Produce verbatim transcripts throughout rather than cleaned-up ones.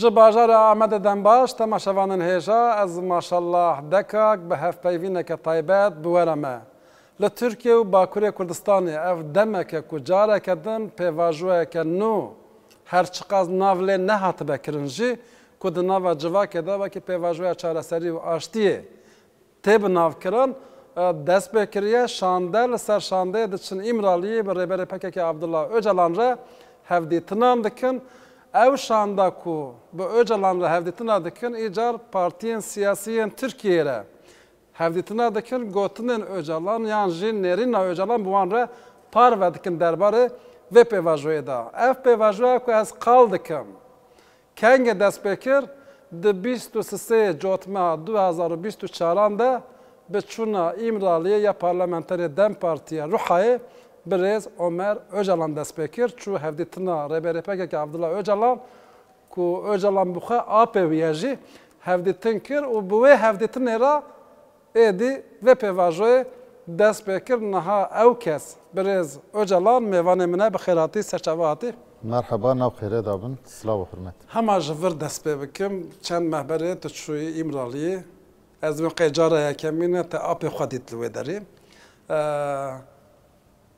Ji bajarê Amedê dembaş, temaşevanên hêja, ez maşallah dekak bi hevpeyvîneke taybet bi we re me. Li Tirkiye û Bakurê Kurdistanê ev demeke ku careke din pêvajoyeke nû, her çiqas nav lê nehatibe kirin jî, ku di nava civakê de wekî pêvajoya çareserî û aştiyê tê bi nav kirin, e, dest pê kiriye. Şande, li ser şandeyê diçin Îmraliyê, bi rêberê P K K Abdullah Ocalan re hevdîtinan dikin. Ew şanda ku bi Ocalan re hevdîtina dikin, îcar partiyên siyasî yên Tirkiyeyê re hevdîtina dikin, gotinên Ocalan yan jî nêrîna Ocalan bi wan re parve dikin derbarê vê pêvajoyê de. Ev pêvajoya ku ez qal dikim, kengê dest pê kir, di bîst û sisê Cotmeha du hezar û bîst û çaran de bi çûna Îmraliyê ya parlamenterê DEM Partiya Ruhayê birêz Omer Ocalan dest pê kir. Çû hevdîtina Rêberê P K K Abdullah Ocalan, ku Ocalan bi xwe apê wî ye jî, hevdîtin kir û bi wê hevdîtinê re êdî vê pêvajoyê dest pê kir. Niha ew kes, birêz Ocalan, mêvanê min e, bi xêr hatî, ser çava hatî. Merheba, nav xêrê de bin, silav û hurmet. Hema ji vir dest pê bikim, çend meh berê tu çûyî Îmraliyê, ez dibim qey cara yekemîn e te apê xwe dît li wê derê. Eee,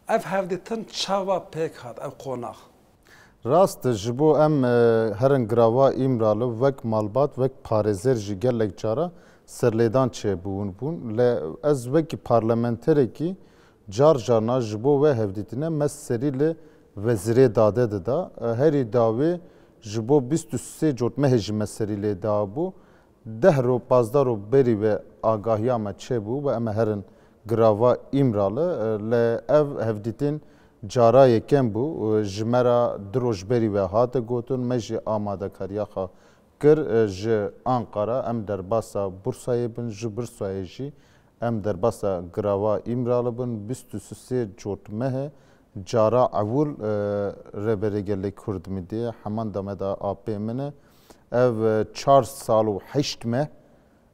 ev hevdîtin çawa pêk hat, ev qonax? Rast e, ji bo em, e, herin girava Îmrali wek malbat, wek parêzer jî gelek cara serlêdan çêbûn bûn. Lê ez wekî parlamenterekî car carna ji bo wê hevdîtine me serî li wezîrê dade dida. E, herî dawê ji bo bîst û sê Cotmehê jî me serî lê dabû. Deh ro, pazdeh ro berî ve agahiya me çêbû ve em ê herin girava Îmrali. Lê ev hevdîtin cara yekem bû. Ji me re du roj berî ve hate gotin, me jî amadekariya xwe kir. Ji Anqara em derbasa Bursayê bin, ji Bursayê jî em derbasa girava Îmrali bin. Bîst û sê Cotmehê cara ewil, e, Rêberê Gelê Kurd min dî, heman dame de apê min e. Ev, e, çar sal û heşt meh,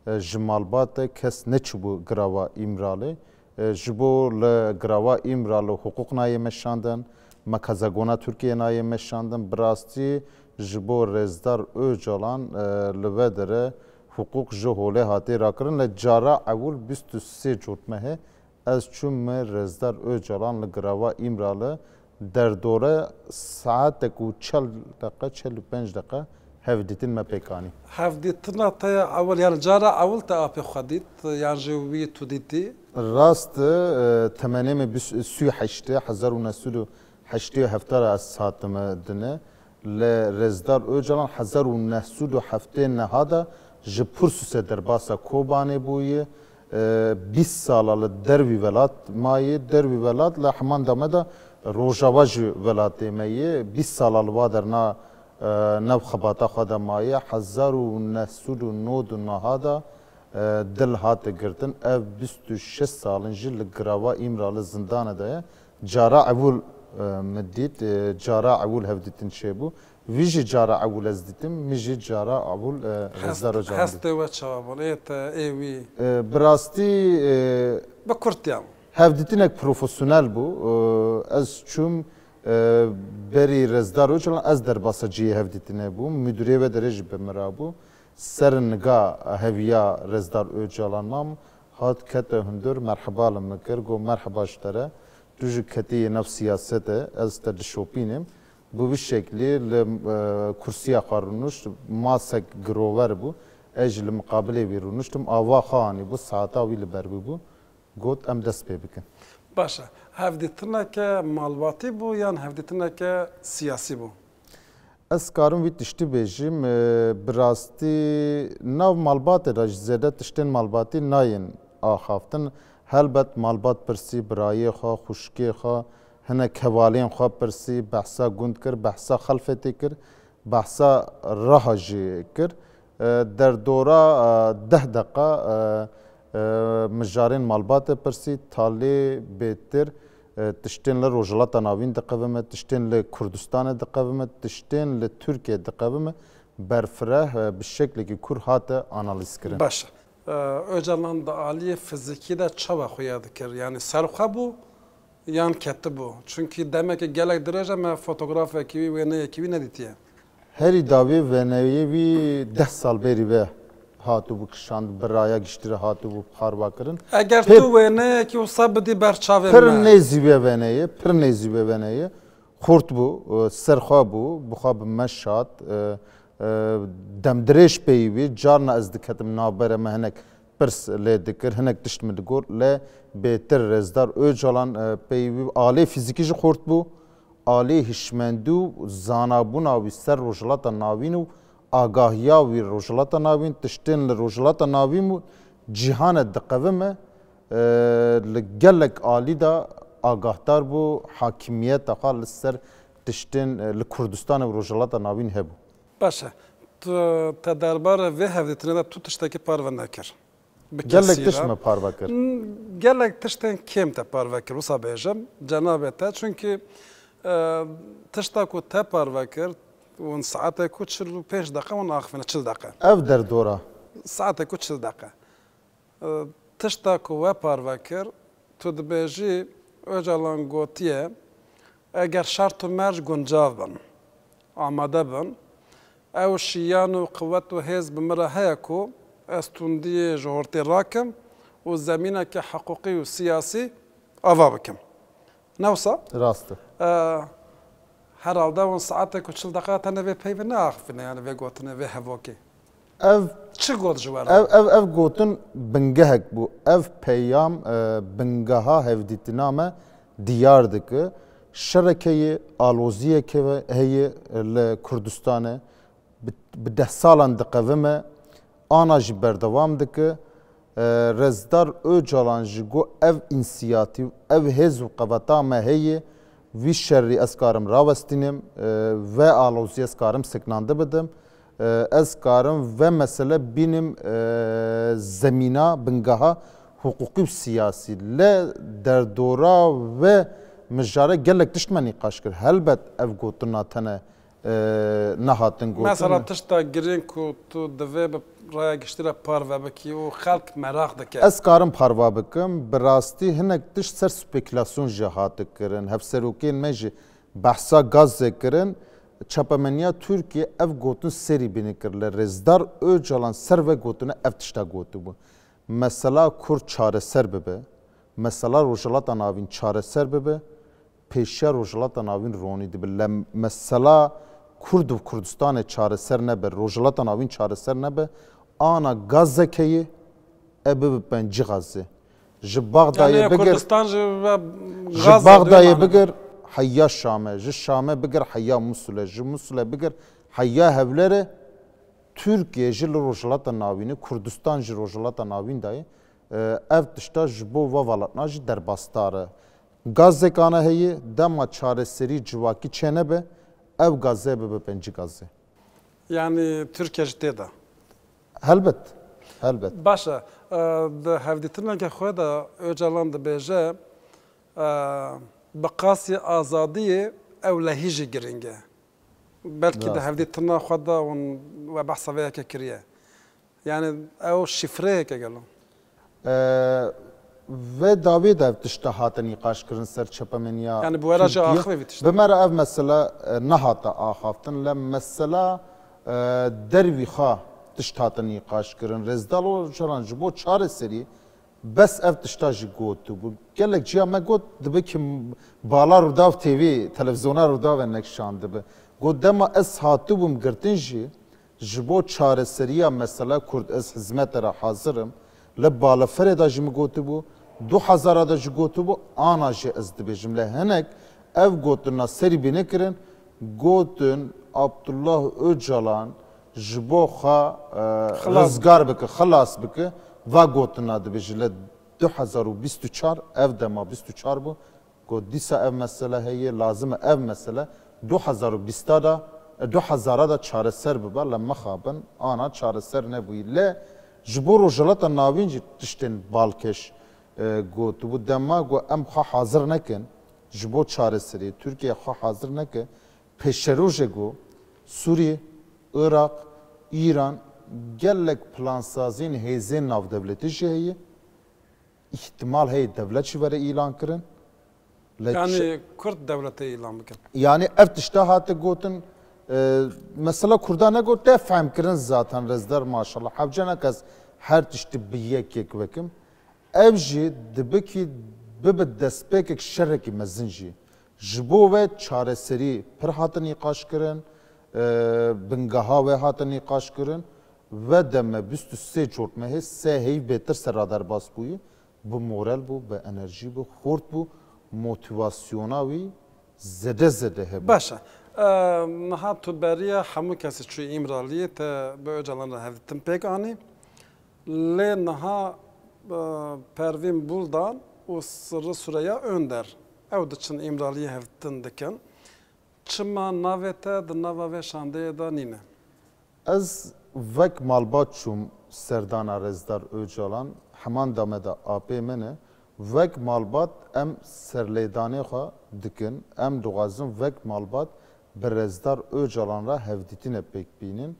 e, ji malbatê kes neçûbû girava Îmralê. E, ji bo li girava Îmralê hiqûq nayê meşandin, me qezagona Tirkiyê nayê meşandin. Bi rastî ji bo Rêzdar Ocalan, e, li ve dire hiqûq ji holê hatê rakirin. Li cara ewil bîst û sê Cotmehê ez çûm me Rêzdar Ocalan li girava Îmrali derdore saetek û çel deqe, çel û pênc deqe hevdîtin me pêk anî. Hevdîtina te ya ewil, yani cara ewil te apê xwe dît, yan jî wî tu dîtî? Rast e, e, temenê me bîst, sî û heşt e, hezar û neh sed û heştê û heft re ez hatime dine. Li Rêzdar Ocalan hezar û neh sed û heftê neh de ji Pursûsê derbasa Kobanê bûye. E, bîst sala li dervî welat maye. Dervî welat li heman dame de rojava ji welatê me ye. Bîst sala li va derna, e, nav xebata xwe de maye. Hezar û neh sed û nod û neh de, e, dil hate girtin. Ev bîst û şeş salin jî li girava Îmrali zindane de ye. Cara ewil, e, min dît, e, cara ewil hevdîtin çêbû. Vî jî cara ewil ez dîtim, min jî cara ewil, e, Rêzdar Ocalan dît. Hestê we çawa bûn? Ê te, ê wî? E, bi rastî, e, bi kurtiya, hevdîtinek profesyonel bû. E, ez çûm, e, berî Rêzdar Ocalan, ez derbasa cihê hevdîtinê bûm. Müdürê ve derê jî bi min re bû. Ser niga heviya Rêzdar Ocalan mam, hat kete hundir, merheba li min kir, got, "Merheba ji te re, tu jî ketiyê nav siyasete, ez te dişopînim." Bi vî şeklî li, e, kursiya xwe rûnişt, masek girover bû, ez jî li miqabilê wî rûniştim, ava xwe anî bû, saeta wî li ber wî bû, got, "Em dest pê bikin." Baş e. Hevdîtineke malbatî bû yan hevdîtineke siyasî bû? Ez karim vî tiştî bêjim, e, bi rastî nav malbatê de jî zêde tiştên malbatî nayên axaftin. Helbet malbat pirsî birayê xwe, xwişkê xwe, hinek hevalên xwe pirsî, behsa gund kir, behsa Xelfetê kir, behsa Reha jî kir. E, derdora, e, deh deqa, e, e, mijarên malbatê pirsî, talê bêtir, e, tiştên li Rojhilata Navîn diqevime, tiştên li Kurdistanê diqevime, tiştên li Tirkiye diqevime, berfireh, e, bi şeklekî kûr hate analîzkirin. Baş e. E, Ocalan di aliyê fizîkî de çawa xuya dikir? Yanî serxwe bû yan ketibû? Çunkî demeke gelek dirêj e me fotografekî wî, wêneyekî wî nedîtiye. Herî dawî veneyê wî deh sal berî ve hatibû kişand, bi raya giştî re hatibû parva kirin. Eger Pir- tu wêneyekî wisa bidî ber çavê Pir me. Nêzî vê veneyê, pir nêzî vê veneyê. Xurt bû, e, ser xwe bû, bi xwe bi me şat, e, e, demdirêj peyî wî, carna ez diketim navbere me hinek pirs lê dikir, hinek tişt min digot, lê bêtir Rêzdar Ocalan, e, peyî wî alê fîzîkî jî xurt bû, alê hişmendî û zanabûna wî ser Rojhilata Navîn û agahiya wî Rojhilata Navîn, tiştên li Rojhilata Navîn û cîhane diqevime, e, li gelek alî de agahdar bû, hakimiyeta xwe li ser tiştên, e, li Kurdistanê û Rojhilata Navîn hebû. Baş e. Tu, te derbarê vê hevdîtinê de tu tiştekî parve nekir. Bi Gelek kesî tişt re. me parve kir. N-, gelek tiştên kêm te parve kir, wisa bêjim, cenabê te. Çunkî, e, tişta ku te parve kir, hûn saetê ku çil û pênc deqe, hûn axifine çil deqe. Ev derdora. Saetê ku çil deqe. E, tişta ku we parve kir, tu dibêjî, Ocalan gotiye, eger şert û merc guncav bin, amade bin, ew şiyan û qiwet û hêz bi min re heye ku ez tundiyê ji hortê rakim û zemîneke hiqûqî û siyasî ava bikim. Ne wisa? Rast e. E, herhalde hûn saetek û çil deqe tenê vê peyvê neaxivîne, yani vê gotinê, vê hevokê. Ev Çi got ji we re? Ev, ev, ev gotin bingehek bû. Ev peyam, e, bingeha hevdîtina me diyar dike. Şereke ye, aloziyeke ve-, heye li Kurdistanê. Bi, bi deh salan diqevime, ana jî berdewam dike. E, Rêzdar Ocalan jî got, ev însiyatîv, ev hêz û qeweta me heye, vî şerî ez karim rawestînim, e, ve alozî ez karim seknandin bidim. E, ez karim ve mesele bînim, e, zemîna, bingeha hiqûqî û siyasî. Le derdora ve mijare gelek tişt me nîqaş kir. Helbet ev gotina tene, e, nehatin gotin. Mesela tişta girîng ku tu divê bi raya giştî re parve bikî û xelk meraq dike. Ez karim parva bikim. Bi rastî hinek tişt ser spekulasyon jî hate kirin. Hevserokên me jî behsa gazê kirin. Çapemeniya Tirkiye ev gotin serî bîne kir. Li Rêzdar Ocalan ser ve gotine ev tişta gotibû. Mesela Kurd çareser bibe, mesela Rojhilata Navîn çareser bibe, pêşiya Rojhilata Navîn ronî dibe. Le mesela Kurd û Kurdistanê çareser nebe, Rojhilata Navîn çareser nebe, ana gazeke ye, e bibe pencî gazê. Ji Baxdayê Yani bigir, Kurdistan ji ve ji gaz Baxdayê duymadı. bigir heya Şame, ji Şame bigir heya Musule, ji Musule bigir heya Hewlêrê. Tirkiye jî li Rojhilata Navînê, Kurdistan jî Rojhilata Navîn de ye. E, ev tişta ji bo va welatna jî derbasdar e. Gazekane heye, dema çareserî civakî çênebe, ev gaze bibe pencî gaze. Yani Tirkiye jî tê de. Helbet, helbet. Baş e, e, di hevdîtineke xwe de Ocalan dibêje, e, bi qasî azadiyê ewlehî jî girîng e. Belkî di Rast. hevdîtina xwe de hûn we behsa vê yekê kiriye. Yani ew şîfreyeke gelo? E, ve dawî de ev tişta hate nîqaş kirin ser çepemeniya Yani bi we re jî Tirkiye. axivê vî tişta? Bi me re ev mesela, e, nehate axaftin. Le mesela, e, dervî xwe tişt hate nîqaş kirin. Rêzdar Ocalan ji bo çareserî bes ev tişta jî gotibû. Gelek ciya me got, dibe ki bala Rûdaw T V, televîzyona Rûdawê nek şandibe. Got, dema ez hatibûm girtin jî, ji bo çareseriya mesela Kurd ez hizmete re hazir im. Li balaferê de jî min gotibû, du hezara de jî gotibû, ana jî ez dibêjim. Lê hinek ev gotina serî bîne kirin, gotin Abdullah Ocalan ji bo xwe, e, Xilas. rizgar bike, xilas bike, va gotina dibêje. Li du hezar û bîst û çar, ev dema bîst û çar bû, got, dîsa ev mesele heye, lazim e ev mesele du hezar û bîst de, du hezara de çareser bibe, le mixabin, ana çareser nebûyî. Le ji bo Rojhilata Navîn jî tiştên balkêş, e, gotibû. Dema got, em xwe hazir nekin, ji bo çareseriyê, Tirkiye xwe hazir neke, pêşerojê got, Sûrî, Iraq, Îran, gelek plansaziyên hêzên navdewletî jî heye. Îhtimal heye dewlet jî were îlan kirin. Le Yani çi- Kurd dewletê îlan bikin. Yani ev tişta hate gotin, E, mesela Kurda ne got te fehm kirin zaten, Rezdar, maşallah. Hevce nekas her tiştî bi yek yek vekim. Ev jî dibikî bibi destpêkek şerekî mezin jî. Ji bo ve çareserî pir hatin nîqaş kirin, e, bingeha ve hatin nîqaş kirin. Ve deme bîst û sê cortmehê sê heyv bêtir sera derbas bûyî, bi moral bû, bi enerjî bû, xurt bû, motivasyona wî zede zede hebû. Baş e. E, niha tu beriya hemû kesî çûyî Îmraliyê, te bi Ocalan re hevdîtin pêk anî. Lê niha, e, Pervîn Buldan û Sirri Sureya Önder, ew diçin Îmraliyê hevdîtin dikin. Çima navê te di nava vê şandeyê de nîne? Ez wek malbat çûm serdana Rezdar Ocalan, heman dame de apê min e. Wek malbat em serlêdanê xwe dikin, em dixwazin wek malbat bi Rezdar Ocalan re hevdîtîne pêk bînin.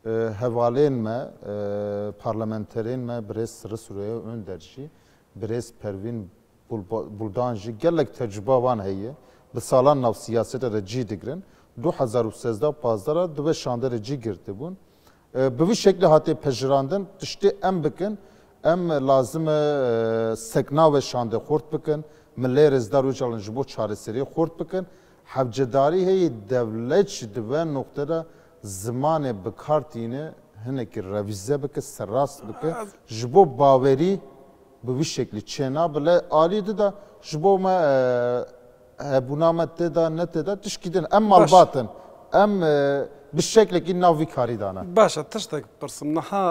E, hevalên me, e, parlamenterên me, birêz Sirri Sureya Önder jî, birêz Pervîn Bulba-, Buldan jî gelek tecrûba wan heye. Bi salan nav siyasete de cî digirin. Du hezar û sêzdeh pazdeh re di vê şande de cî girtibûn. E, bi vî şeklî hatiye pejirandin, tiştê em bikin, em lazim e, e, sekna vê şande xurt bikin, milê Rêzdar Ocalan ji bo çareseriyê xurt bikin. Hevcedarî heye dewlet jî di vê noqte de zimanê bi kar tîne hinekî revîze bike, serrast bike. Ji bo bawerî bi vî şeklî çênabe. Lê alî di de ji bo me, e, hebûna me tê de, ne tê de, tişkî din. Em malbat in. Em, e, bi şeklekî nav vî karî de ne. Baş e, tiştek bipirsim. Niha,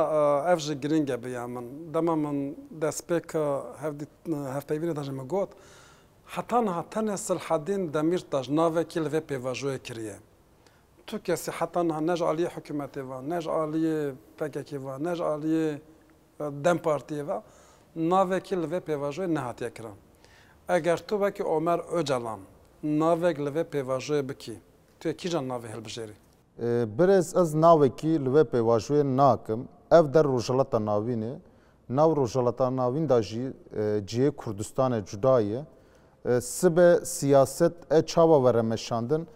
e, ev jî girîng e bi ya min. Dema min destpêka hevdît-, hevpeyvînê de jî min got, heta niha tenê Silhedîn Demîrtaş navekî li vê pêvajoyê kiriye. Tu kesî heta niha ne ji aliyê hikûmetê ve, ne ji aliyê P K K ve, ne ji aliyê, e, DEM Partiyê ve navekî li vê pêvajoyê nehatiye kirin. Eger tu wekî Omer Ocalan navek li vê pêvajoyê bikî, tu yê kîjan navê hilbijêrî? E, birêz, ez navekî li vê pêvajoyê nakim. Ev der Rojhilata Navîn e. Nav Rojhilata Navîn de jî, e, cihê Kurdistanê cuda ye. E, sibe siyaset e çawa were meşandin,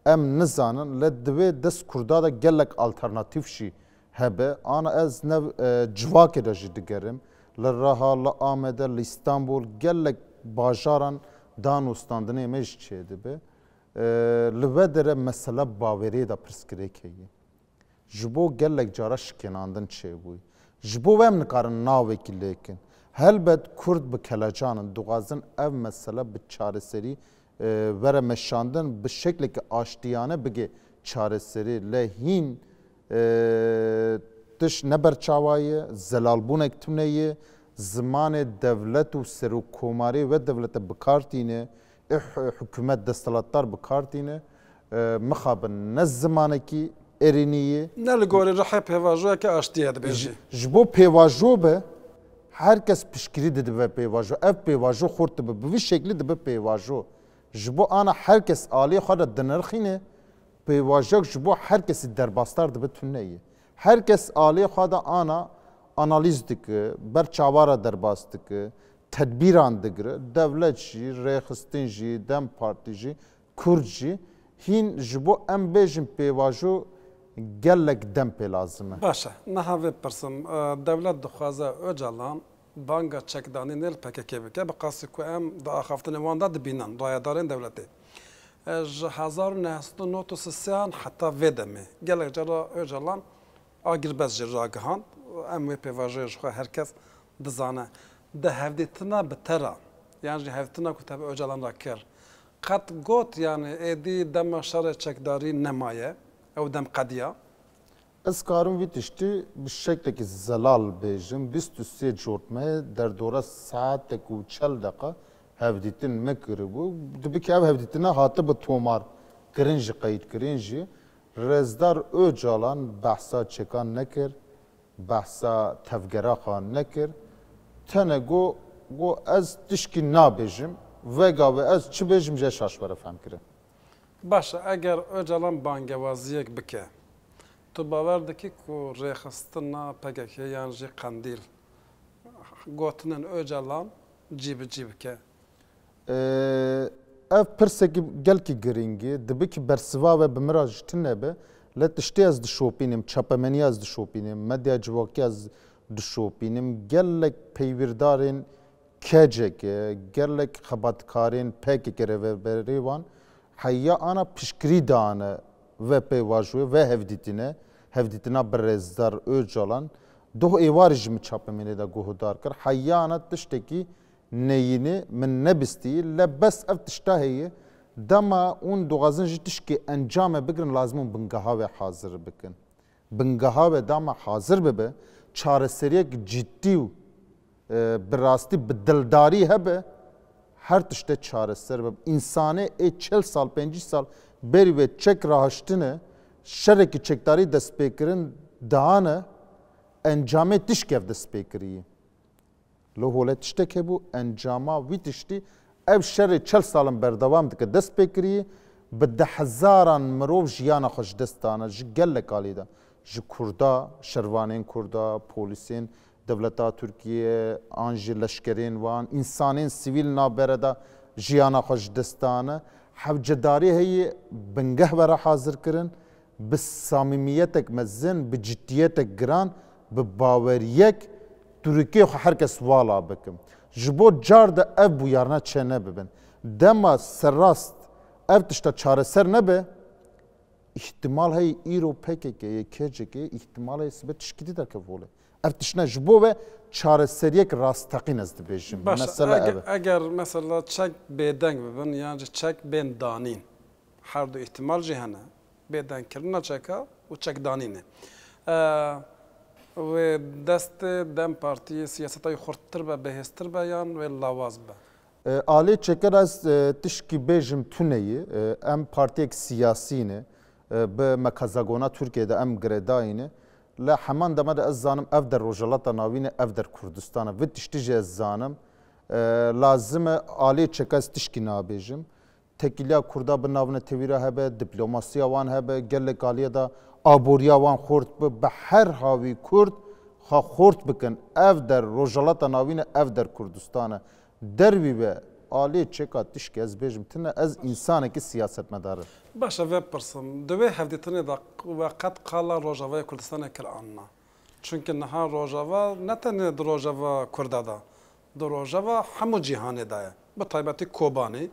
em nizanin, lê divê dest Kurda de gelek alternatîf jî hebe. Ana ez ne, e, civakê de jî digerim. Li Reha, li Amede, li Îstanbul, gelek bajaran danûstandinê me jî çêdibe. E, li vê derê mesela baweriyê de pirsgirêk heye. Ji bo gelek cara şikênandin çêbûyî. Ji bo wê em nikarin navekî lêkin. Helbet Kurd bi kelecan in, dixwazin ev mesele bi çareserî, e, were meşandin, bi şeklekî aştiyane bigê çareserî. Lê hîn, e, tişt ne berçawa ye, zelalbûnek tune ye, zimanê dewlet û serokkomarê wê dewlete bi kar tîne, ê hi-, hikûmet desthilatdar bi kar tîne, e, mixabin ne zimanekî erênî ye. Ne li gorî rihê pêvajoyeke aştiyê dibêjî. Ji, ji bo pêvajo be, her kes piştgirî didibe pêvajo. Ev pêvajo xurt dibe. Bi vî şeklî dibe pêvajo. Ji bo ana her kes aliyê xwe de dinirxîne, pêvajiyek ji bo her kesî derbasdar dibe tune ye. Her kes aliyê xwe de ana analîz dike, ber çawa re derbas dike, tedbîran digire, dewlet jî, rêxistin jî, DEM Partî jî, Kurd jî, hîn ji bo em bêjin pêvajo gelek dem pê lazim e. Baş e, niha vê pirsim, e, dewlet dixwaze Ocalan banga çekdanînê li P K K bike, bi qasî ku em di axaftinên wan de dibînin, rayedarên dewletê. E, ji hezar û neh sed û nod û sê an heta vê demê gelek cara Ocalan agirbest jî ragihand. Em wê pêvajoyê ji xwe her kes dizane. Di hevdîtina bi te re, yan jî hevdîtina ku te bi Ocalan re kir, qet got, yanî êdî dema şerê çekdarî nemaye, ew dem qediya? Ez karim vî tiştî bi şeklekî zelal bêjim, bîst û sê Cotmehê derdora saetek û çel deqa hevdîtin me kiribû. Dibike ev hevdîtina hatibe tomar kirin jî, qeyd kirin jî. Rêzdar Ocalan behsa çekan nekir, behsa tevgera xwe nekir. Tenê got, got, ez tişkî nabêjim, vêga wê ez çi bêjim jê şaş were fehmkirin. Baş e, eger Ocalan bangewaziyek bike, tu bawer dikî ku rêxistina P K K yan jî Qendîl gotinên Ocalan cî bi cî bike? Ee, Ev pirsekî gelkî girîng e. Dibe ki bersiva we bi min re jî tune be, lê tiştê ez dişopînim, çapemeniya ez dişopînim, medya civakî ez dişopînim. Gelek peywirdarên K C K, gelek xebatkarên P K K rêveberê wan heya ana piştgirî dane ve pêvajoyê, ve hevdîtine, hevdîtina bi rêzdar Ocalan. Doh êvarî ji min çapemênê de guhdar kir. Heya ana tiştekî neyînî min nebistî, le bes ev tişta heye. Dema hûn dixwazin ji tişkê encame bigirin, lazim hûn bingeha we hazir bikin. Bingeha we dema hazir bibe, çareseriyek cidî û, e, bi rastî, bi dildarî hebe, her tişte çareser bibe. Însanê ê çil sal, pêncî sal berî wê çek rahiştine, şerekî çekdarî dest pê kirin, dane encamê tişkev dest pê kirî. Li holê tiştek hebû, encama wî tiştî ev şerê çel salin berdewam dike, dest pê kirî, bi dehhezaran mirov jiyana xwe ji dest dane, ji gelek alî de. Ji Kurda, şervanên Kurda, polîsên dewleta Tirkiye, an jî leşkerên wan, însanên sivîl navbere de jiyana xwe ji dest dane. Hewcedarî heye bingeh were hazir kirin, bi samîmiyetek mezin, bi ciddiyetek giran, bi baweriyek tu rikê xwe her kes wala bikim. Ji bo car de ev bûyarna çênebibin. Dema serrast ev tişta çareser nebe, îhtimal heye îro P K K yê, K C K yê, îhtimal heye sibe tişkî dî derkeve holê. Ev tişt ne, ji bo ve çareseriyek rasteqîn ez dibêjim. Baş, Mesele ege-, ev e. Eger mesela çek bêdeng bibin yan jî çek bên danîn, her du îhtimal jî hene. Bêdengkirina çeka û çekdanînê. E, wê destê DEM Partiyê siyaseta wî xurttir be, bihêztir be yan wê lawaz be? E, alê çeker ez, e, tişkî bêjim tune ye. E, em partiyek siyasî ne. E, bi mekazagona Tirkiyê de em girêdayî ne. Le heman dema de ez zanim ev der Rojhilata Navîn e, ev der Kurdistan e. Vê tiştî jî ez zanim. E, lazim e alê çeka ez tişkî nabêjim. Tekîliya Kurda bi navnetewî re hebe, diplomasiya wan hebe, gelek aliyê de aboriya wan xurt bi, bi her hawî Kurd xwe xurt bikin. Ev der Rojhilata Navîn e, ev der Kurdistan e. Der wî be aliyê çeka tişkî ez bêjim tune, ez însanekî siyasetmedar im. Baş e, vê pirsim. Di wê hevdîtinê de we qet qala Rojavayê Kurdistanê kir an na? Çunke niha Rojava ne tenê di Rojava Kurda de, di Rojava hemû cîhanê de ye. Bi taybetî Kobanê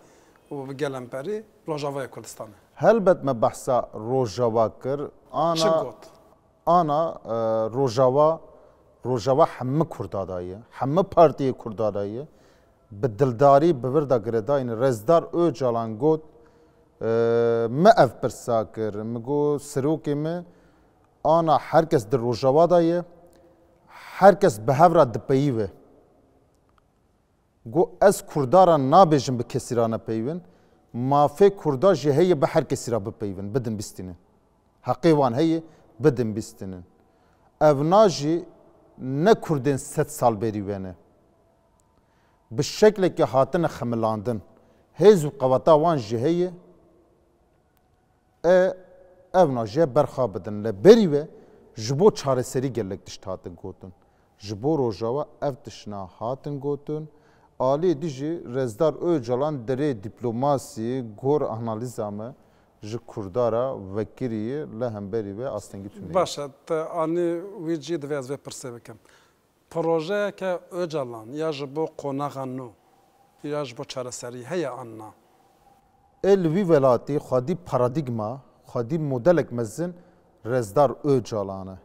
û bi gelemperî Rojavayê Kurdistanê. Helbet me behsa Rojava kir. Ana, Çi got? Ana, e, Rojava, Rojava hemû Kurda de ye. Hemû partiyê Kurda de ye. Bi dildarî bi vir de girêdayî ne. Rêzdar Ocalan got, e, me ev pirsa kir. Min got, serokê me, ana her kes di Rojava de ye, her kes bi hev re dipeyive. Got, ez Kurda re nabêjim bi kesî re nepeyivin, mafê Kurda jî heye bi her kesî re bipeyivin, bidin bistînin. Heqê wan heye, bidin bistînin. Evna jî ne Kurdên sed sal berî we ne. Bi şeklekê hatine xemilandin. Hêz û qeweta wan jî heye. E, evna jê berxa bidin. Le berî ve ji bo çareserî gelek tişt hatin gotin. Ji bo Rojava ev tiştna hatin gotin. Alî dijî Rezdar Ocalan derê dîplomasî gor analîza me ji Kurda re vekirî ye, le hemberî ve astengî tune ye. Baş e, te anî wî cî divê ez vê pirsê bikim. Projeyeke Ocalan ya ji bo qonaxa nû ya ji bo çareserî heye an na? Ê li vî welatî xwedî paradîgma, xwedî modelek mezin Rezdar Ocalan e.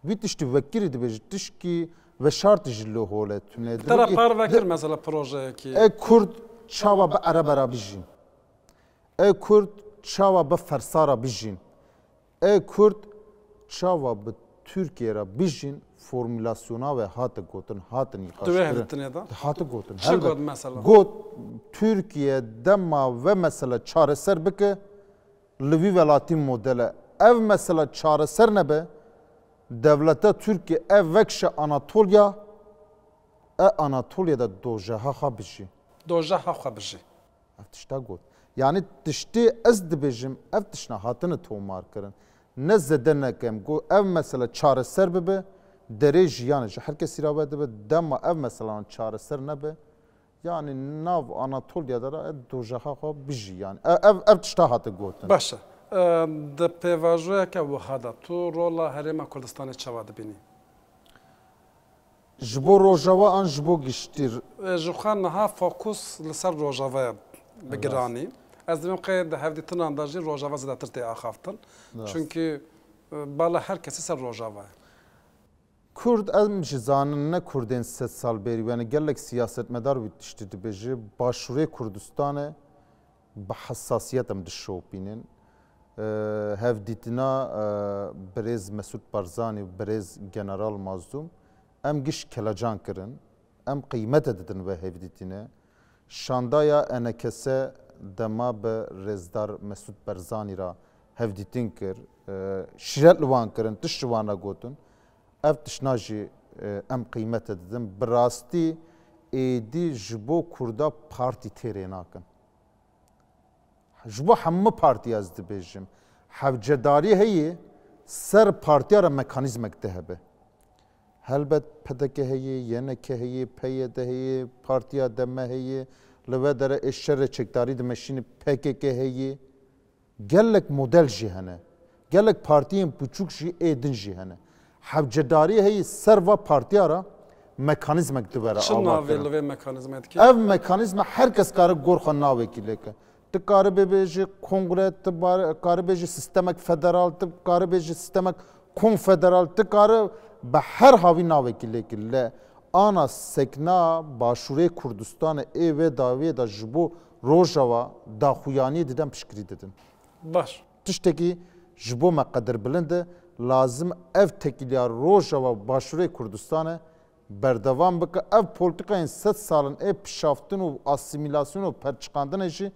Vî tiştî vekirî dibêje, tişkî veşartî jî li hol e tune. Te re par vekir mesela projeyekî? Ê Kurd çawa bi Erebe re bijîn? Ê Kurd çawa bi Fersa re bijîn? Ê Kurd çawa bi Tirkiye re bijîn, formulasyona we hate gotin, hatin nîqaş kirin. Di wê hevdîtinê de? Hate gotin, çi helbet. Got mesela? Got, Tirkiye dema ve mesele çareser bike, li vî welatî model e. Ev mesele çareser nebe, dewleta Tirkiye ev vekşe Anatolya, e Anatolya de dojeha xwe bijî. Dojeha xwe bijî. Ev tişta got. Yanî tiştê ez dibêjim, ev tiştna hatine tomar kirin. Ne zêde ne kem. Got, ev mesele çareser bibe, derê jiyanê ji her kesî re vedibe, dema ev mesele çareser nebe, Yani nav Anatolya de re dojaxa xwe bijî yani. Ev, ev, ev tişta hate gotin. Baş e. Di pêvajoyeke wiha de tu rola Herêma Kurdistanê çawa dibînî? Ji bo Rojava an ji bo giştî? Ji xwe niha fokus li ser Rojava ye bi giranî. Ez dibêm qey di hevdîtinan de jî Rojava zêdetir tê axaftin. Rast. Çunkî, e, bala her kesî ser Rojava ye. Kurd, em jî zanin, ne Kurdên sed sal berî, yani gelek siyasetmedar wî tiştî dibêje, Başûrê Kurdistanê bi hesasiyet em dişopînin. E, hevdîtina, e, birêz Mesûd Barzanî û birêz General Mazlûm, em giş kelecan kirin. Em qîmete didin ve hevdîtîne. Şandaya E N K S dema bi rêzdar Mesûd Barzanî re hevdîtin kir. E, şîret li wan kirin, tişt ji wan re gotin. Ev tiştna jî, e, em qîmete didin. Bi rastî êdî ji bo Kurda partî têrê nakin. Ji bo hemû partiya ez dibêjim. Hewcedarî heye, ser partiya re mekanîzmek de hebe. Helbet P D K heye, Y N K heye, P Y D heye, Partiya Deme heye, li ve dere ê şerê çekdarî dimeşîne P K K heye. Gelek model jî hene. Gelek partiyên piçûk jî ê din jî hene. Hewcedarî heye ser va partiya re mekanîzmek di were avakirin. Çi navê li vê mekanîzmayê dike? Ev mekanîzma her kes kare gor xwe navekî lêke. Tu kare bêbêjî kongre, tu bar-, kare bêjî sistemek federal, tu kare bêjî sistemek konfederal, tu kare bi her havî navekî lêkî. Lê ana sekna Başûrê Kurdistanê ê wê dawiyê de ji bo Rojava daxuyaniyê didin, piştgirî didin. Baş. Tiştekî ji bo me qedirbilind e, lazim ev tekîliya Rojava Başûrê Kurdistanê berdewam bike. Ev polîtîkayên sed sal in ê pişaftin û asîmîlasyon û perçiqandinê jî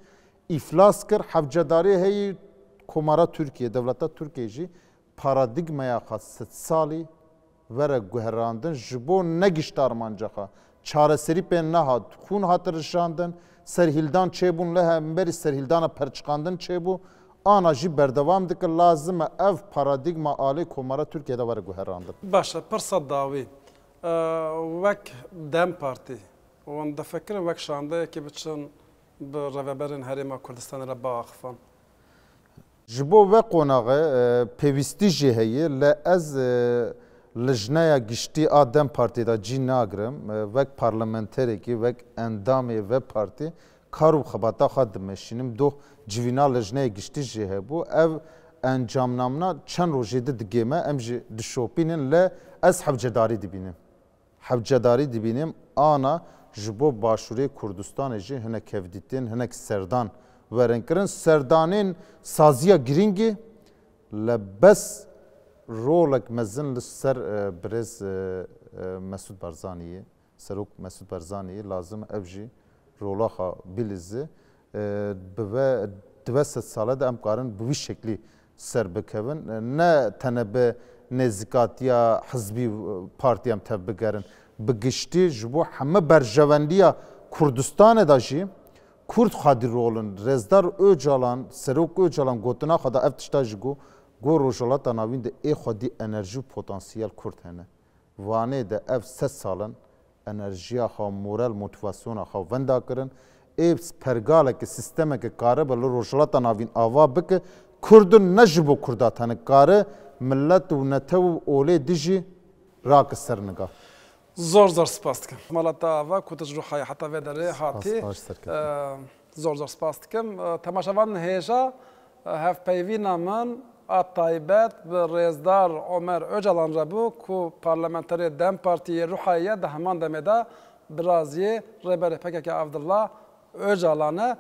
îflas kir. Hewcedarî heyî Komara Tirkiye, dewleta Tirkiye jî paradîgmaya xwe sed salî were guherandin, ji bo negişt armanca xwe. Çareserî pê nehat, xûn hate rişandin, serhîldan çêbûn, li hemberî serhîldana perçiqandin çêbû. Ana jî berdewam dike, lazim e ev paradîgma alê Komara Tirkiye de were guherandin. Baş e, pirsa dawî. E, wek DEM Partî, hûn difikirin wek şandeyekê biçin bi rêveberên Herêma Kurdistanê re biaxifin? Ji bo ve qonaxe, e, pêwîstî jî heye, lê ez, e, lijneya giştî a DEM Partî de cî nagirim. E, wek parlamenterekî, wek endamê ve partî kar û xebata xwe dimeşînim. Doh civîna lijneyê giştî jî hebû. Ev encamnamna çend rojê di digê me, em jî dişopînin, lê ez hewcedarî dibînim. Hewcedarî dibînim, ana ji bo Başûrê Kurdistanê jî hinek hevdîtin, hinek serdan werin kirin. Serdanên saziya girîngî, lê bes rolek mezin li ser, e, birêz, e, e, Mesûd Barzanî ye. Serok Mesûd Barzanî ye. Lazim e ev jî rola xwe bilîze. E, bi ve, di ve sed sale de em karin bi vî şeklî ser bikevin. Ne tene bi nêzîkatiya hizbî, partî em tev bigerin. Bi giştî ji bo heme berjewendiya Kurdistanê de jî Kurd xwedî rol in. Rêzdar Ocalan, Serok Ocalan gotina xwe de ev tişta jî got, got Rojhilata Navîn de ê xwedî enerjî û potansiyel Kurd hene. Wanê de ev sed sal in enerjiya xwe, moral, motivasyona xwe wenda kirin. Ê pergaleke, sîstemeke karibe li Rojhilata Navîn ava bike, Kurd in ne ji bo Kurda tenik kare, milet û netew û olê dijî rake ser niga. Zor zor spas dikim. Mala te ava ku tu ji Ruhaya heta vê derê hatî. Spas, baş serkeftin. Ee, Zor zor spas dikim. Temaşevan hêja, hevpeyvîna min a taybet bi rêzdar Omer Ocalan re bû ku parlamenterê DEM Partî yê Ruhayê ye, di heman demê de biraziyê Rêberê P K K Abdullah Ocalan e.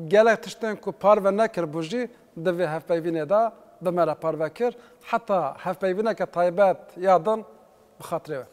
Gelek tiştên ku parve nekiribû jî di vê hevpeyvînê de bi me re parve kir. Heta hevpeyvîneke taybet ya din bi xatirê we.